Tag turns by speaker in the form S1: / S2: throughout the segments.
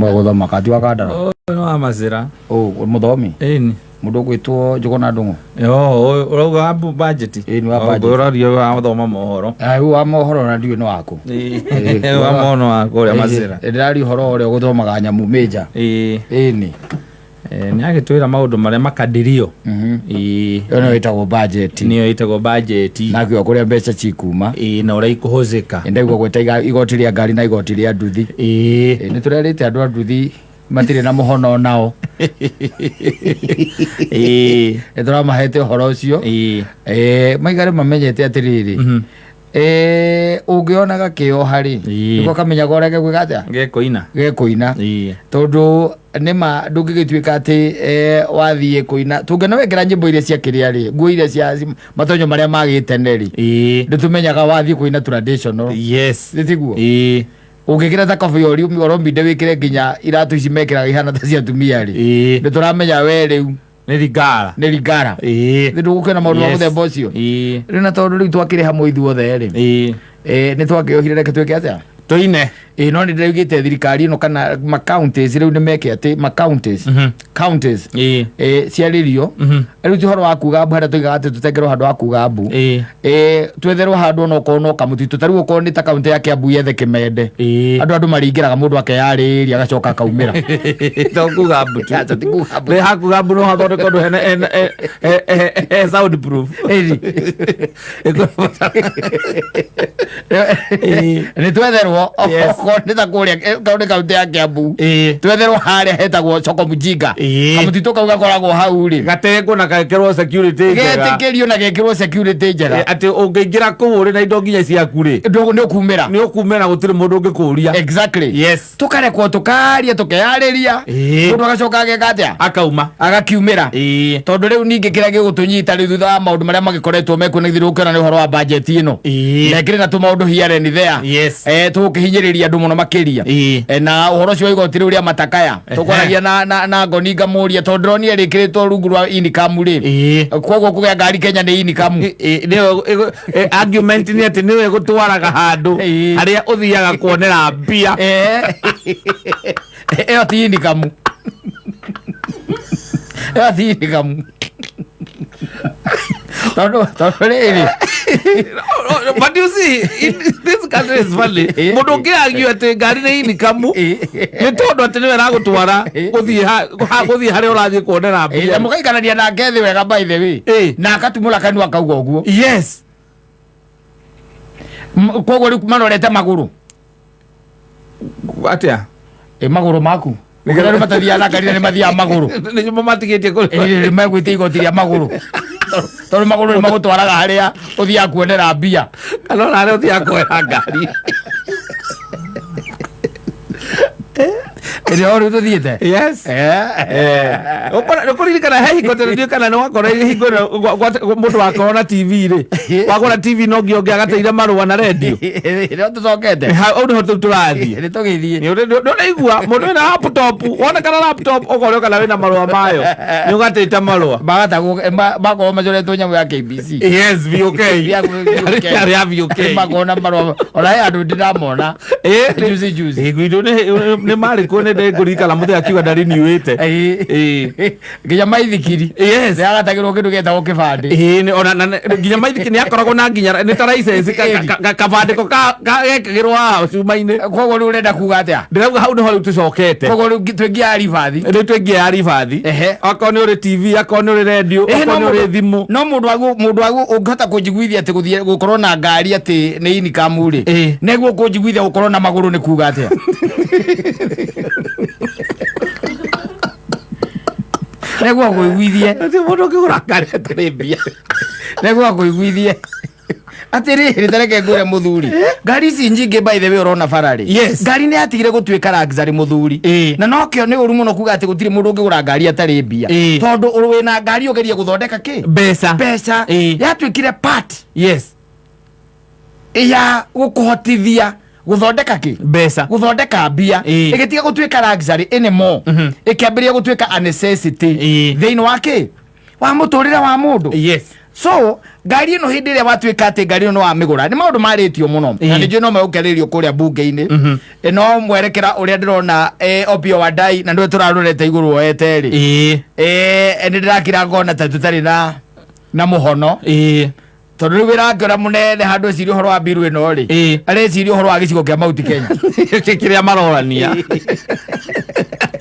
S1: Gũthoma kati wa kandara.
S2: Ũyũ nĩ wa macĩra.
S1: Ũ mũthomi.
S2: Ĩni.
S1: Mũndũ ũgwĩtwo Njũgũna Ndũng'ũ.
S2: Yo, ũrauga wa budget.
S1: Ĩni wa budget.
S2: Ũraria wa gũthoma mohoro.
S1: Ah, ũyũ wa mohoro na ndiũĩ nĩ waku.
S2: Ĩĩ, wa mohoro wa kũrĩa macĩra.
S1: Ndĩraria ũhoro ũrĩa ũgũthomaga nyamũ major.
S2: Ĩĩ.
S1: Ĩni.
S2: Nĩ agĩtwĩra maũndũ marĩa makadirio. Ĩĩ.
S1: Ĩyo nĩyo ĩtagwo budget.
S2: Nĩyo ĩtagwo budget.
S1: Na kiuga kũrĩa mbeca cikuma.
S2: Ĩĩ, na ũrĩa ikũhũthĩka.
S1: Ndaigua gwĩta igoti rĩa ngari na igoti rĩa nduthi.
S2: Ĩĩ.
S1: Nĩ tũrerĩte andũ a nduthi matirĩ na mũhono nao.
S2: Ĩĩ.
S1: Nĩ tũramahete ũhoro ũcio.
S2: Ĩĩ.
S1: Maigare mamenyete atĩrĩrĩ. Ũngĩona gakĩoha rĩ,
S2: Ĩĩ.
S1: nĩko kamenyaga ũrĩa gegwĩka atĩa?
S2: Gekũina.
S1: Gekũina.
S2: Ĩĩ.
S1: Tondũ nĩma ndũngĩgĩtuĩka atĩ wathiĩ kũina tũngĩona wekĩra nyĩmbo iria cia kĩrĩa rĩ, nguo iria cia matonyo marĩa magĩtene rĩ,
S2: Ĩĩ.
S1: nĩtũmenyaga wathiĩ kũina traditional.
S2: Yes.
S1: Nĩ tiguo?
S2: Ĩĩ.
S1: Ũngĩkĩra ta kobi orominde wĩkĩre nginya iratũ ici mekĩraga ihana ta cia atumia rĩ,
S2: Ĩĩ.
S1: nĩtũramenya we rĩu
S2: Nĩ ringara.
S1: nĩ ringara.
S2: Ĩĩ.
S1: Nĩ ndũgũkĩona maũndũ ma
S2: Yes.
S1: mũthemba ũcio.
S2: Ĩĩ.
S1: Rĩu na tondũ rĩu twakĩrĩ hamwe ithuothe rĩ,
S2: Ĩĩ.
S1: Nĩ twakĩohire reke twĩke atĩa?
S2: Tũine.
S1: Ĩĩ, no nĩ ndĩraugĩte thirikari ĩno kana ma counties rĩu nĩ meke atĩ ma counties. Counties.
S2: Ĩĩ.
S1: Ciarĩrio. Rĩu ti ũhoro wa kuga mbu harĩa tuigaga atĩ tũtengerwo handũ ha kuga mbu.
S2: Ĩĩ.
S1: Twetherwo handũ ona okorwo no kamũtitũ ta rĩu okorwo nĩ ta kaunti ya Kiambu yethe Kĩmende.
S2: Ĩĩ.
S1: Andũ maringĩraga mũndũ akeyarĩria agacoka akaumĩra.
S2: To kuga mbu tu.
S1: Acha ti kuga mbu.
S2: Nĩ hakuga mbu no hathondekwo ũndũ hena he sound proof.
S1: Ĩni. Nĩ twetherwo
S2: Yes.
S1: okorwo nĩ ta kũrĩa nĩ kaunti ya Kiambu.
S2: Ĩĩ.
S1: Twetherwo harĩa hetagwo Soko Mjinga.
S2: Ĩĩ.
S1: Kamũtitũ kau gakoragwo hau rĩ.
S2: Gatengwo na gekĩrwo security njega.
S1: Getĩkĩrio na gekĩrwo security njega.
S2: Atĩ ũngĩingĩra kũu ũrĩ na indo nginya ciaku rĩ.
S1: Nĩ ũkumĩra.
S2: Nĩ ũkumĩra gũtirĩ mũndũ ũngĩkũria.
S1: Exactly.
S2: Yes.
S1: Tukarekwo tukaria tukeyarĩria.
S2: Ĩĩ.
S1: Mũndũ agacoka ageka atĩa?
S2: Akauma.
S1: Agakiumĩra.
S2: Ĩĩ.
S1: Tondũ rĩu ningĩ kĩrĩa gĩgũtũnyita rĩu thutha wa maũndũ marĩa magĩkoretwo mekuo nĩ githĩ ũkĩona nĩ ũhoro wa budget ĩno.
S2: Ĩĩ.
S1: Na ĩkĩrĩ na tũmaũndũ here and there.
S2: Yes.
S1: Tũgũkĩhinyĩrĩria andũ mũno makĩria.
S2: Ĩĩ.
S1: Na ũhoro ũcio wa igoti rĩu rĩa matakaya. Tũkwaragia na ngoni ngamũria tondũ ndĩronire rĩkĩrĩtwo rungu rwa income rĩ.
S2: Ĩĩ.
S1: Koguo kũgĩa ngari Kenya nĩ income.
S2: Ĩĩ, nĩyo argument nĩ atĩ nĩwe ĩgũtwaraga handũ
S1: Ĩĩ.
S2: harĩa ũthiaga kuonera mbia.
S1: Ĩyo ti income. Ĩyo ti income. Tondũ rĩrĩ.
S2: But you see, in this country is funny. Mũndũ ũngĩ argue atĩ ngari nĩ income nĩ tondũ atĩ nĩwe ĩragũtwara gũthiĩ harĩa ũrathiĩ kuonera
S1: Na
S2: mbia.
S1: mũgaikarania nake thĩ wega by the way.
S2: Ĩĩ.
S1: Na akatumũra kanua akauga ũguo.
S2: Yes.
S1: Koguo rĩu marorete magũrũ.
S2: Atĩa?
S1: Ĩ magũrũ maku. Ũkĩra rĩu matathiaga na ngari na nĩ mathiaga magũrũ.
S2: Nĩ matigĩtie kũrĩ.
S1: Ĩ, megwĩtia igoti rĩa magũrũ. Tondũ magũrũ nĩ magũtwaraga harĩa ũthiaga kuonera mbia.
S2: Kana ona harĩa ũthiaga kuoya ngari.
S1: Ĩrĩa o rĩu tũthiĩte.
S2: Yes. Ũkũririkana he hingo tene ndiũĩ kana nĩ wakora hingo ĩno mũndũ wakorwo na TV rĩ. Wagũra TV no nginya ũngĩagateire marũa na redio.
S1: Ĩrĩa tũcokete.
S2: Hau nĩho tũu tũrathiĩ.
S1: Nĩ tũgĩthiĩ.
S2: Nĩ ũraigua mũndũ wĩna laptop wonekana laptop ũkorio kana wĩna marũa mayo nĩ ũgatĩte marũa.
S1: Magatagwo makorwo macoretwo nyamũ ya KBC.
S2: Yes, VOK. Yarĩ ya VOK.
S1: Makorwo na marũa ona he andũ ndĩramona. Juzi juzi.
S2: Ĩĩ, gwitũ nĩ marĩ kuo nĩ ndĩngũririkana mũthenya akiuga ndariniũĩte.
S1: Ĩĩ. Nginya maithikiri.
S2: Yes.
S1: Nĩ agatagĩrwo kĩndũ gĩtagwo kĩbandĩ.
S2: Ĩĩ, ona nginya maithikiri nĩ akoragwo na nginya nĩ ta license kabandĩko gekagĩrwo haha cuma-inĩ.
S1: Koguo rĩu ũrenda kuga atĩa?
S2: Ndĩrauga hau nĩho rĩu tũcokete.
S1: Koguo rĩu twĩngia ribathi.
S2: Rĩu twĩngia ya ribathi.
S1: Ehe.
S2: Akorwo nĩ ũrĩ TV, akorwo nĩ ũrĩ radio, akorwo nĩ ũrĩ thimũ.
S1: No mũndũ wagu mũndũ wagu ũngĩhota kũnjiguithia atĩ gũthiĩ gũkorwo na ngari atĩ nĩ income rĩ.
S2: Ĩĩ.
S1: Nĩguo kũnjiguithia gũkorwo na magũrũ nĩ kuga atĩa? Nĩguo ngũiguithie.
S2: Atĩ mũndũ ũngĩgũra ngari atarĩ mbia.
S1: Nĩguo ngũiguithie. Atĩrĩrĩ ta reke ngwĩre mũthuri. Ngari ici nyingĩ by the way ũrona bara rĩ.
S2: Yes.
S1: Ngari nĩ yatigire gũtuĩka luxury mũthuri.
S2: Ĩĩ.
S1: Na nokĩo nĩ ũru mũno kuga atĩ gũtirĩ mũndũ ũngĩgũra ngari atarĩ mbia.
S2: Ĩĩ.
S1: Tondũ wĩna ngari ũgerie gũthondeka kĩ?
S2: Mbeca.
S1: Mbeca.
S2: Ĩĩ.
S1: Yatuĩkire part
S2: Yes.
S1: ya gũkũhotithia gũthondeka kĩ?
S2: Mbeca.
S1: Gũthondeka mbia.
S2: Ĩĩ.
S1: Ĩgĩtiga gũtuĩka luxury anymore. Ĩkĩambĩrĩria gũtuĩka a necessity.
S2: Ĩĩ.
S1: Thĩinĩ wa kĩ? Wa mũtũrĩre wa mũndũ.
S2: Yes.
S1: So ngari ĩno, hĩndĩ ĩrĩa watuĩka atĩ ngari ĩno nĩ wamĩgũra, nĩ maũndũ marĩtio mũno na nĩ njũĩ no megũkĩarĩrĩrio kũrĩa mbunge-inĩ. No mwerekera ũrĩa ndĩrona, Opiyo Wandayi na nĩwe tũrarorete igũrũ woete rĩ, nĩ ndĩrakira ngona ta tũtarĩ na mũhono, tondũ rĩu wĩra wake ũrĩa mũnene handũ eciria ũhoro wa mbiru ĩno rĩ, areciria ũhoro wa gĩcigo kĩa Mount Kenya.
S2: Kĩrĩa marorania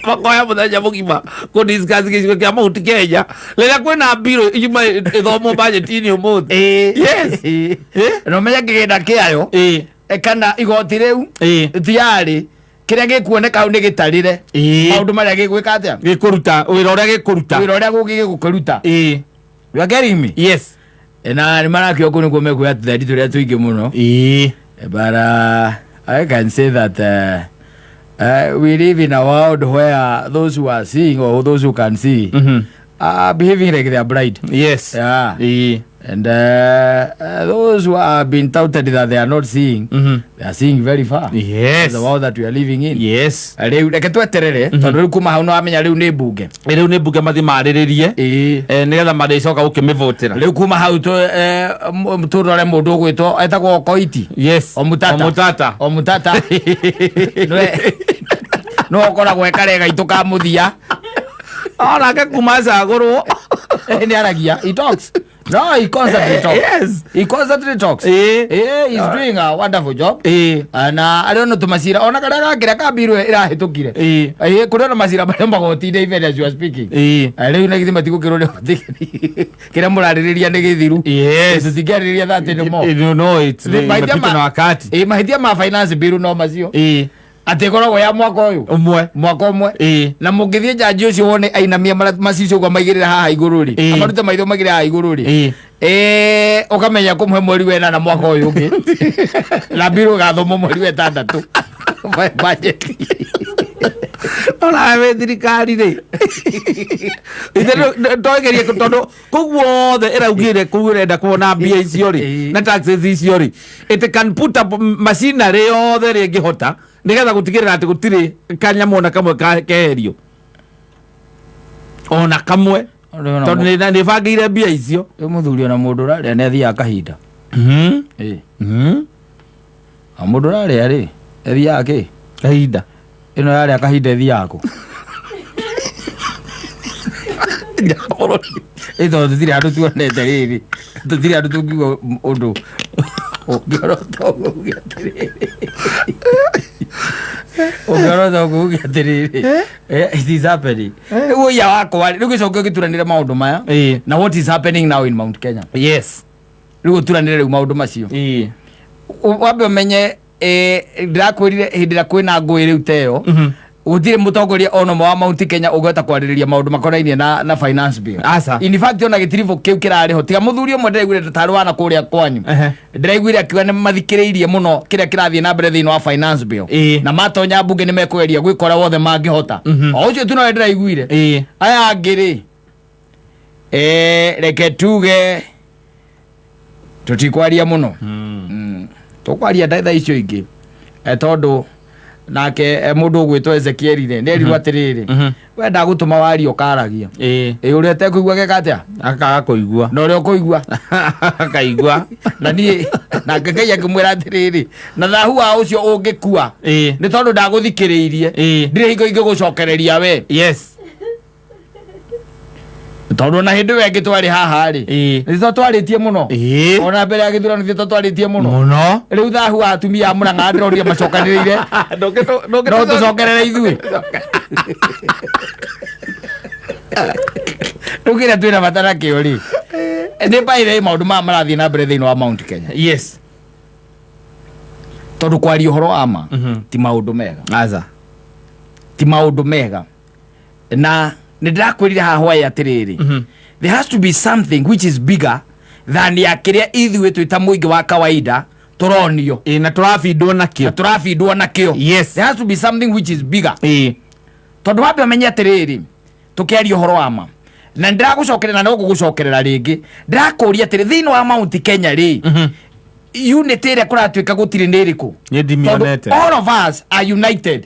S2: makoya mũthenya mũgima kũ discuss gĩcigo kĩa Mount Kenya rĩrĩa kwĩna mbirũ yuma ĩthomwo budget-inĩ ũmũthĩ. Yes.
S1: Na ũmenye kĩgĩna kĩayo kana igoti rĩu tiarĩ kĩrĩa gĩkuoneka hau nĩ gĩtarĩre maũndũ marĩa gĩgwĩka atĩa,
S2: gĩkũruta wĩra ũrĩa gĩkũruta.
S1: Wĩra ũrĩa gũgĩgũkĩruta. You are getting me?
S2: Yes.
S1: Na nĩ marakĩo kũu nĩkuo mekuoya tũthendi tũrĩa tũingĩ mũno. But I can say that we live in a world where those who are seeing or those who can see are behaving like they are blind. Yeah. And those who have been touted that they are not seeing, they are seeing very far. The world that we are living in. Rĩu reke tweterere, tondũ rĩu kuma hau nĩwamenya rĩu nĩ mbunge.
S2: Rĩu nĩ mbunge mathiĩ marĩrĩrie, nĩgetha marĩcoka gũkĩmĩvotera.
S1: Rĩu kuma hau tũrore mũndũ ũgwĩtwo etagwo Koiti. Omutata.
S2: Omutata.
S1: Omutata nĩwe nĩwe ũkoragwo ekare gaitũ ka mũthia.
S2: Onake kuma acagũrwo
S1: Nĩ aragia, he talks, no, he constantly talks. He constantly talks. He's doing a wonderful job. Na arĩ ona tũmacira ona karĩa gakĩrĩa kambirwo ĩrahĩtũkire. Kũrĩ ona macira marĩa magoti-inĩ even as you are speaking. Rĩu na githĩ matigũkĩrwo nĩ kĩrĩa mũrarĩrĩria nĩ gĩthiru. Tũtingĩarĩrĩria that anymore.
S2: No, it's
S1: Mahĩtia
S2: imepitwo na wakati.
S1: Mahĩtia ma finance bill no macio atĩ ĩkoragwo ya mwaka ũyũ
S2: ũmwe.
S1: Mwaka ũmwe. Na mũngĩthiĩ njanji ũcio wone ainamia macicio ũguo maigĩrĩra haha igũrũ rĩ, amarute maitho maigĩrĩra haha igũrũ rĩ, ũkamenya kũmũhe mweri wenana mwaka ũyũ ũngĩ na mbirũ ĩgathomwo mweri wa ĩtandatũ budget.
S2: Onawe wĩ thirikari rĩ, ithe togerie tondũ kũu guothe ĩraugire kũu ĩrenda kuona mbia icio rĩ na taxes icio rĩ, it can put up machinery yothe ĩrĩa ĩngĩhota nĩgetha gũtigĩrĩra atĩ gũtirĩ kanyamũ ona kamwe keherio ona kamwe, tondũ nĩ ĩbangĩire mbia icio.
S1: Rĩu mũthuri, ona mũndũ ũrarĩa nĩ athiaga kahinda. Na mũndũ ũrarĩa rĩ, athiaga kĩ?
S2: Kahinda.
S1: Ĩno yarĩa kahinda ĩthiaga kũ? Ĩ tondũ tũtirĩ handũ tuonete rĩrĩ, tũtirĩ handũ tũngiuga ũndũ ũngĩorota ũguo uge atĩrĩrĩ, ũngĩorota ũguo uge atĩrĩrĩ, it is happening. Rĩu ũiya wakwa rĩ, rĩu gĩcoke ũgĩturanĩre maũndũ maya na what is happening now in Mount Kenya. Rĩu ũturanĩre rĩu maũndũ macio. Wambe ũmenye, ndĩrakwĩrire hĩndĩ ĩrĩa kwĩna ngũĩ rĩu ta ĩyo, gũtirĩ mũtongoria ona ũmwe wa Mount Kenya ũngĩhota kwarĩrĩria maũndũ makonainie na finance bill.
S2: Aca.
S1: In fact, ona gĩtiribũ kĩu kĩrarĩ ho tiga mũthuri ũmwe ndĩraiguire tarĩ wana kũrĩa kwanyu. Ndĩraiguire akiuga nĩ mathikĩrĩirie mũno kĩrĩa kĩrathiĩ na mbere thĩinĩ wa finance bill na matonya mbunge nĩ mekũgeria gwĩka ũrĩa wothe mangĩhota. O ũcio tu nowe ndĩraiguire. Aya angĩ rĩ, reke tuge tũtikwaria mũno. Tũkwaria thaa icio ingĩ, tondũ nake mũndũ ũgwĩtwo Ezekiel rĩ, nĩ erirwo atĩrĩrĩ, we ndagũtũma waria ũkaragia. Ĩ ũrĩa ũtekũigua geka atĩa?
S2: Akaga kũigua.
S1: Na ũrĩa ũkũigua
S2: akaigua.
S1: Na niĩ nake Ngai akĩmwĩra atĩrĩrĩ, na thahu wa ũcio ũngĩkua nĩ tondũ ndagũthikĩrĩirie, ndirĩ hingo ingĩgũcokereria we. Tondũ ona hĩndĩ ĩyo ĩngĩ twarĩ haha rĩ, nĩ twarĩtie mũno. Ona mbere ya gĩthurano nĩ twarĩtie mũno.
S2: Mũno.
S1: Rĩu thahu wa atumia a Mũrang'a ndĩronire macokanĩrĩire, no tũcokerere ithuĩ rĩu kĩrĩa twĩna bata nakĩo rĩ, nĩ by maũndũ maya marathiĩ na mbere thĩinĩ wa Mount Kenya, tondũ kwaria ũhoro wa ma ti maũndũ mega.
S2: Aca.
S1: Ti maũndũ mega, na nĩ ndĩrakwĩrire haha hwaĩ atĩrĩrĩ, there has to be something which is bigger than ya kĩrĩa ithuĩ twĩ ta mũingĩ wa kawaida tũronio
S2: Na tũrabindwo
S1: na
S2: nakĩo.
S1: Tũrabindwo nakĩo. There has to be something which is bigger, tondũ wambe ũmenye atĩrĩrĩ, tũkĩaria ũhoro wa ma, na ndĩragũcokerera na no ngũgũcokerera rĩngĩ, ndĩrakũria atĩrĩ, thĩinĩ wa Mount Kenya rĩ, Unity ĩrĩa kũratuĩka gũtirĩ nĩ ĩrĩkũ?
S2: Niĩ ndimĩonete.
S1: Tondũ all of us are united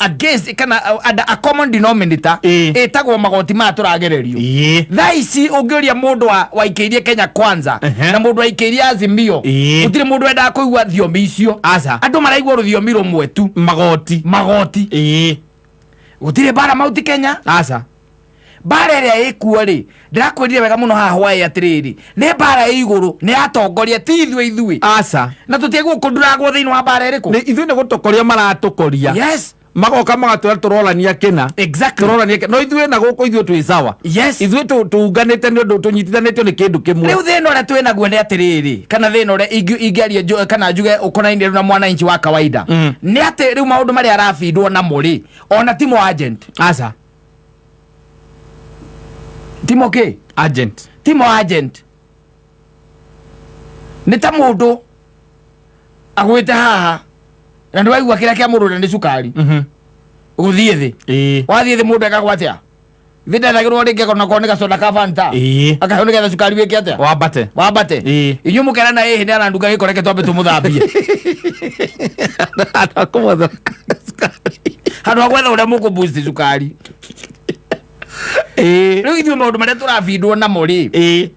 S1: against kana under a common denominator ĩtagwo magoti maya tũragererio. Thaa ici ũngĩũria mũndũ waikĩirie Kenya Kwanza na mũndũ waikĩirie Azimio, gũtirĩ mũndũ wendaga kũigua thiomi icio.
S2: Aca.
S1: Andũ maraigua rũthiomi rũmwe tu.
S2: Magoti.
S1: Magoti. Gũtirĩ mbara Mount Kenya.
S2: Aca.
S1: Mbara ĩrĩa ĩkuo rĩ, ndĩrakwĩrire wega mũno haha hwaĩ atĩrĩrĩ, nĩ mbara ĩ igũrũ, nĩ atongoria, ti ithuĩ.
S2: Aca.
S1: Na tũtiagwo kũnduragwo thĩinĩ wa mbara ĩrĩkũ.
S2: Nĩ ithuĩ nĩ gũtũkoria maratũkoria. Magoka magatwĩra tũrorania kĩna. Tũrorania kĩna, no ithuĩ na gũkũ ithuĩ twĩ sawa. Ithuĩ tũunganĩte nĩ ũndũ tũnyitithanĩtio nĩ kĩndũ kĩmwe.
S1: Rĩu thĩna ũrĩa twĩ naguo nĩ atĩrĩrĩ, kana thĩna ũrĩa ingĩaria kana njuge ũkonainie rĩu na mwananchi wa kawaida, nĩ atĩ rĩu maũndũ marĩa arabindwo namo rĩ, ona timo agent.
S2: Aca.
S1: Timo kĩ?
S2: Agent.
S1: Timo agent. Nĩ ta mũndũ agwĩte haha na nĩ waigua kĩrĩa kĩa mũndũ ũrĩa nĩ cukari gũthiĩ thĩ. Wathiĩ thĩ mũndũ ekagwo atĩa? Thĩ ndethagĩrwo rĩngĩ ona korwo nĩ gacoda ka Fanta. Akaheo nĩgetha cukari wĩke atĩa?
S2: Wambate.
S1: Wambate. Inyuĩ mũkerana ĩhĩ nĩ aranunga gĩko, reke twambe tũmũthambie.
S2: Kũmũthambia.
S1: Handũ ha gwetha ũrĩa mũkũ boost cukari. Rĩu ithuĩ maũndũ marĩa tũrabindwo namo rĩ,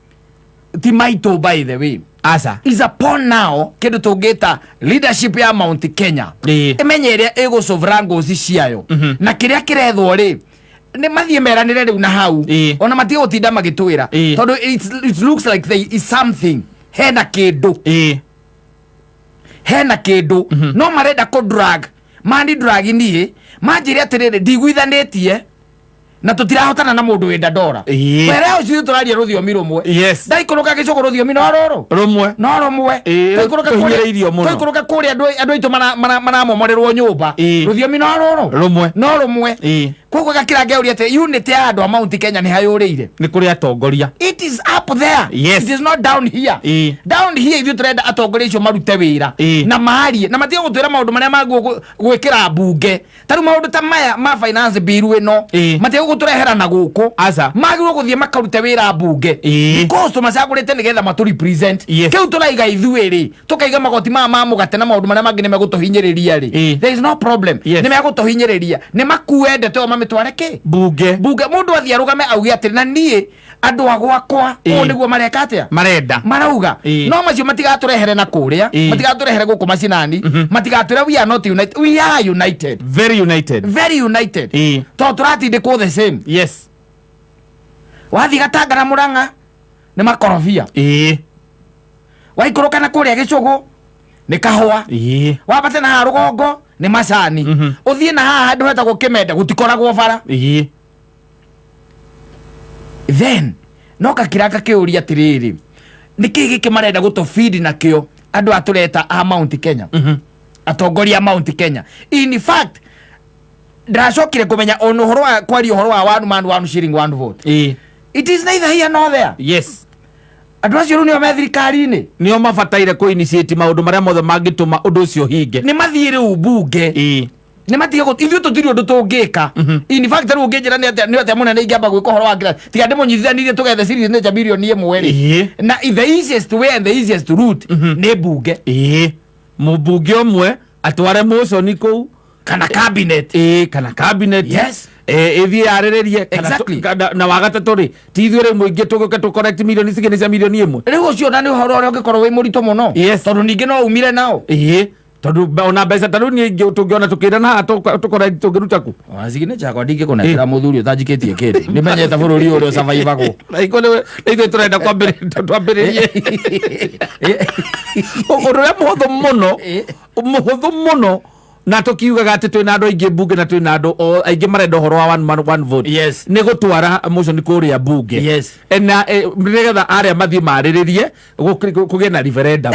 S1: ti maitũ, by the way.
S2: Aca.
S1: Is upon now kĩndũ tũngĩta leadership ya Mount Kenya ĩmenye ĩrĩa ĩgũcovra ngoci ciayo na kĩrĩa kĩrethwo rĩ, nĩ mathiĩ meranĩre rĩu na hau. Ona matige gũtinda magĩtwĩra, tondũ it looks like there is something, hena kĩndũ, hena kĩndũ no marenda kũ drag mani drag. Niĩ manjĩre atĩrĩrĩ, ndiguithanĩtie na tũtirahotana na mũndũ wĩ Dandora. Wera ũcio tũraria rũthiomi rũmwe. Ndaikũrũka gĩcũgũ rũthiomi no rũrũ.
S2: Rũmwe.
S1: No rũmwe. Twaikũrũka
S2: Tũhinyĩrĩirio mũno.
S1: Twaikũrũka kũrĩa andũ aitũ maramomorerwo nyũmba, rũthiomi no rũrũ.
S2: Rũmwe.
S1: No rũmwe. Koguo gakĩra ngeuria atĩ unity ya andũ a Mount Kenya nĩ hayũrĩire.
S2: Nĩ kũrĩ atongoria.
S1: It is up there. It is not down here. Down here ithuĩ tũrenda atongoria acio marute wĩra na marie na matige gũtwĩra maũndũ marĩa maguo gwĩkĩra mbunge. Ta rĩu maũndũ ta maya ma finance bill ĩno, matige gũtũrehera na gũkũ.
S2: Aca.
S1: Magĩrĩirwo gũthiĩ makarute wĩra mbunge, because tũmacagũrĩte nĩgetha matũ represent. Kĩu tũraiga ithuĩ rĩ, tũkaiga magoti maya ma mũgate na maũndũ marĩa mangĩ nĩ megũtũhinyĩrĩria rĩ, there is no problem. Nĩ megũtũhinyĩrĩria, nĩ makue ndeto ĩyo mamĩtware kĩ?
S2: Mbunge.
S1: Mbunge. Mũndũ athiĩ arũgame auge atĩrĩ, na niĩ andũ a gwakwa ũũ nĩguo mareka atĩa?
S2: Marenda.
S1: Marauga. No macio matigatũrehere na kũrĩa, matigatũrehere gũkũ macinani, matigatwĩra we are not united. We are united.
S2: Very united.
S1: Very united, tondũ tũratindĩkwo the same. Wathiĩ Gatanga na Mũrang'a nĩ makorobia. Waikũrũka na kũrĩa gĩcũgũ nĩ kahũa. Wambate na haha rũgongo nĩ macani. Ũthiĩ na haha handũ hetagwo Kĩmende gũtikoragwo bara. Then no kakira gakĩũria atĩrĩrĩ, nĩkĩ gĩkĩ marenda gũtũbindi nakĩo andũ a tũreta a Mount Kenya, atongoria a Mount Kenya? In fact, ndacokire kũmenya ona ũhoro wa kwaria ũhoro wa one man one shilling one vote, it is neither here nor there. Andũ acio rĩu nĩo me thirikari-inĩ.
S2: Nĩo mabataire kũ initiate maũndũ marĩa mothe mangĩtũma ũndũ ũcio ũhinge.
S1: Nĩ mathiĩ rĩu mbunge. Nĩ matige ithuĩ tũtirĩ ũndũ tũngĩka. In fact, rĩu ũngĩnjĩra nĩ atĩa mũnene ingĩamba gwĩka ũhoro wa ngira tiga ndĩmũnyitithanirie tũgethe signature 1 mirioni rĩ, na the easiest way and the easiest route nĩ mbunge.
S2: Mũmbunge ũmwe atware motion kũu.
S1: Kana cabinet.
S2: Kana cabinet. Ĩthiĩ yarĩrĩrie kana na wagatatũ rĩ, ti ithuĩ rĩu mũingĩ tũgũke tũ collect milioni cigĩ cia 1 mirioni.
S1: Rĩu ũcio na nĩ ũhoro ũrĩa ũngĩkorwo wĩ mũritũ mũno, tondũ ningĩ no umire nao.
S2: Tondũ ona mbeca ta rĩu niĩ tũngĩona tũkĩrana haha tũ collect tũngĩruta kũ?
S1: Signature yakwa ndingĩkũnengera mũthuri ũtanjikĩtie kĩndũ. Nĩmenyete bũrũri ũrĩa ũcavaivagwo.
S2: Na iko nĩ ithuĩ tũrenda kwambĩrĩria twambĩrĩrie ũndũ ũrĩa mũhũthũ mũno, mũhũthũ mũno, na tũkiugaga atĩ twĩna andũ aingĩ mbunge na twĩna andũ aingĩ marenda ũhoro wa one man one vote, nĩ gũtwara motion kũrĩa mbunge. Na nĩgetha arĩa mathiĩ marĩrĩrie kũgĩe na referendum.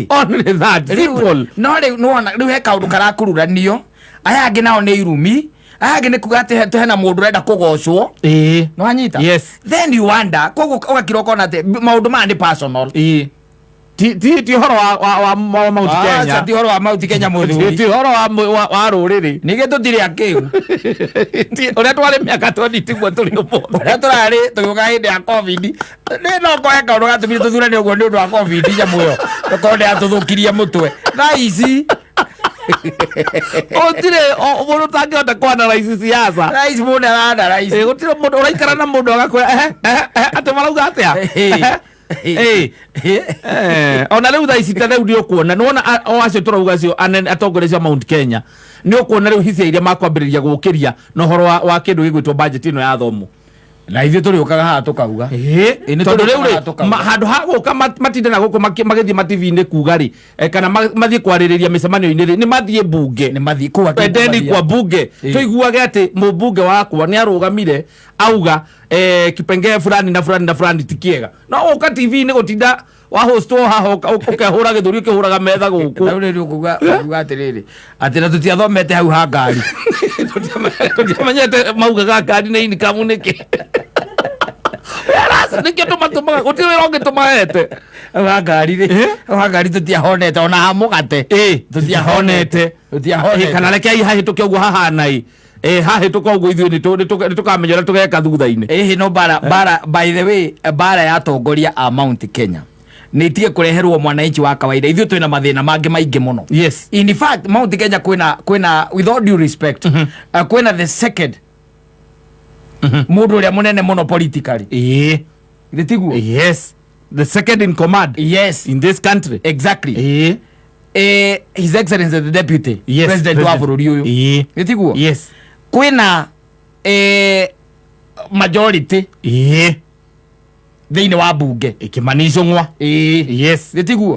S2: Only that. Simple.
S1: No rĩu nĩwona rĩu he kaũndũ karakururanio, aya angĩ nao nĩ irumi, aya angĩ nĩ kuga atĩ hena mũndũ ũrenda kũgocwo. Nĩwanyita?
S2: Yes.
S1: Then you wonder, koguo ũgakira ũkona atĩ maũndũ maya nĩ personal.
S2: Ti ti ti ũhoro wa Mount Kenya.
S1: Ti ũhoro wa Mount Kenya
S2: Ti
S1: mũthuri.
S2: ti ũhoro wa rũrĩrĩ.
S1: Ningĩ tũtirĩ akĩu.
S2: Ũrĩa twarĩ mĩaka 20 tiguo tũrĩ ũmũthĩ.
S1: Ũrĩa tũrarĩ tũgĩũka hĩndĩ ya COVID, nĩ no kohe kaũndũ gatũmire tũthurane ũguo nĩ ũndũ wa COVID, nyamũ ĩyo tũkorwo nĩ yatũthũkirie mũtwe thaa ici.
S2: Gũtirĩ mũndũ ũtangĩhota kũ-analyse siasa.
S1: Thaa ici mũndũ ara-analyse.
S2: Gũtirĩ mũndũ ũraikara na mũndũ agakwĩra ehe ehe ehe atĩ marauga atĩa. Ehe. Ona rĩu thaa ici ta rĩu nĩ ũkuona, nĩwona o acio tũrauga acio anene atongoria acio a Mount Kenya, nĩ ũkuona rĩu hisia iria makwambĩrĩria gũkĩria na ũhoro wa kĩndũ gĩgwĩtwo budget ĩno ya thomo.
S1: Na ithuĩ tũrĩũkaga haha tũkauga. Nĩ
S2: Tondũ rĩu
S1: tũrĩũkaga
S2: rĩ
S1: haha tũkauga.
S2: Handũ ha gũka matinde na gũkũ magĩthiĩ matibi-inĩ kuga rĩ, kana mathiĩ kwarĩrĩria mĩcemanio-inĩ rĩ, nĩ mathiĩ mbunge.
S1: Nĩ mathiĩ kũu akĩrĩ
S2: Endeni
S1: kũmathiĩ.
S2: kwa bunge. Tũiguage atĩ mũmbunge wakwa nĩ arũgamire auga, kipengee fulani na fulani na fulani ti kĩega. No ũka TV-inĩ gũtinda wa host wo haha ũkehũra gĩthũri ũkĩhũraga metha gũkũ.
S1: Rĩu rĩu ũkuga atĩrĩrĩ, atĩ na tũtiathomete hau ha ngari.
S2: Tũtiamenyete maugaga ngari nĩ income nĩkĩ. Whereas nĩkĩo tũmatũmaga, gũtirĩ wĩra ũngĩ tũmahete.
S1: Hau ha ngari rĩ, hau ha ngari tũtiahonete ona ha mũgate.
S2: Tũtiahonete.
S1: Tũtiahonete.
S2: Kana rekei hahĩtũke ũguo hahana ĩ. Hahĩtũka ũguo ithuĩ nĩ tũkamenya ũrĩa tũgeka thutha-inĩ.
S1: Ĩhĩ, no bara, by the way, bara ya atongoria a Mount Kenya nĩ itige kũreherwo mwananchi wa kawaida. Ithuĩ twĩna mathĩna mangĩ maingĩ mũno. In fact, Mount Kenya kwĩna, with all due respect, kwĩna the second mũndũ ũrĩa mũnene mũno politically. Githĩ tiguo?
S2: Yes, the second in command in this country.
S1: Exactly. His Excellency the Deputy President wa bũrũri ũyũ. Githĩ tiguo?
S2: Yes.
S1: Kwĩna majority thĩinĩ wa bunge.
S2: Kimani Ichung'wa.
S1: Githĩ tiguo?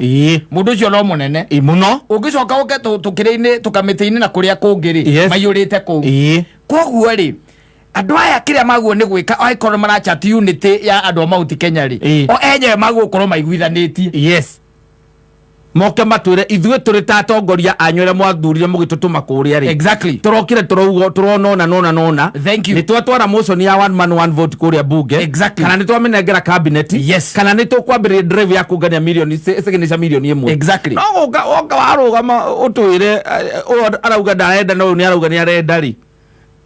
S1: Mũndũ ũcio no mũnene.
S2: Mũno.
S1: Ũngĩcoka ũke tũkĩrĩ-inĩ tũkamĩtĩ-inĩ na kũrĩa kũngĩ rĩ, maiyũrĩte kũu. Koguo rĩ, andũ aya kĩrĩa maguo nĩ gwĩka angĩkorwo marachat unity ya andũ a Mount Kenya rĩ, o enyewe magũkorwo maiguithanĩtie.
S2: Yes, moke matwĩre ithuĩ tũrĩ ta atongoria anyu arĩa mwathurire mũgĩtũtũma kũrĩa rĩ, tũrokire tũrauga tũrona ũna nona nona.
S1: Thank you.
S2: Nĩ twatwara motion ya one man one vote kũrĩa bunge, kana nĩ twamĩnengera cabinet, kana nĩ tũkwambĩrĩria drive ya kũngania milioni signature milioni 1. No gũka woka warũgama ũtwĩre, ũyũ arauga ndarenda na ũyũ nĩ arauga nĩ arenda rĩ.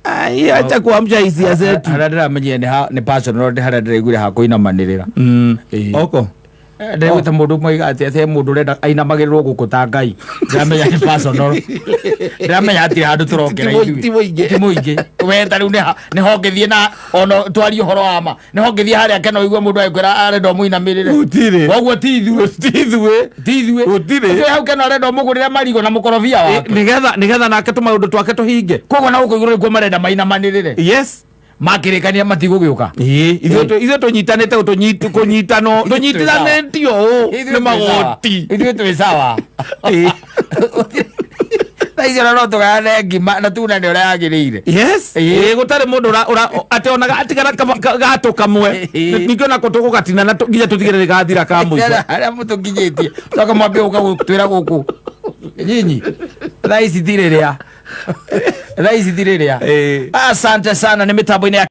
S2: Ai, acha kuamsha hisia zetu.
S1: Harĩa ndĩramenyire nĩ personal, nĩ harĩa ndĩraiguire ha kũinamanĩrĩra.
S2: Oko.
S1: Ndĩraiguĩte mũndũ ũmwe oiga atĩ he mũndũ ũrenda ainamagĩrĩrwo gũkũ ta Ngai. Ndĩramenya nĩ personal, ndĩramenya hatirĩ handũ tũrokera ithuĩ.
S2: Ti mũingĩ.
S1: Ti mũingĩ. We ta rĩu nĩho ngĩthiĩ na ona twarie ũhoro wa ma, nĩho ngĩthiĩ harĩa kena ũigue mũndũ agĩkwĩra arenda ũmũinamĩrĩre.
S2: Gũtirĩ.
S1: Koguo ti ithuĩ.
S2: Ti ithuĩ.
S1: Ti ithuĩ.
S2: Gũtirĩ.
S1: Ũcio hau kena arenda ũmũgũrĩre marigũ na mũkorobia wake.
S2: Nĩgetha nake tũmaũndũ twake tũhinge.
S1: Koguo na gũkũ igũrũ nĩkuo marenda mainamanĩrĩre. Makĩrĩkania matigũgĩũka.
S2: Ithuĩ tũnyitanĩte kũnyitano tũnyitithanĩtio ũũ nĩ magoti.
S1: Ithuĩ twĩ sawa. Thaa ici ona no tũgayane ngima na tunane ũrĩa yagĩrĩire.
S2: Gũtarĩ mũndũ atĩ onaga atigara gatũ kamwe. Ningĩ onako tũgũgatina na nginya tũtigĩrĩre gathira ka mũico.
S1: Harĩa mũtũkinyĩtie coka mwambie gũka gũtwĩra gũkũ nyinyi thaa ici ti rĩrĩa, thaa ici ti rĩrĩa. Asante sana nĩ mĩtambo-inĩ ya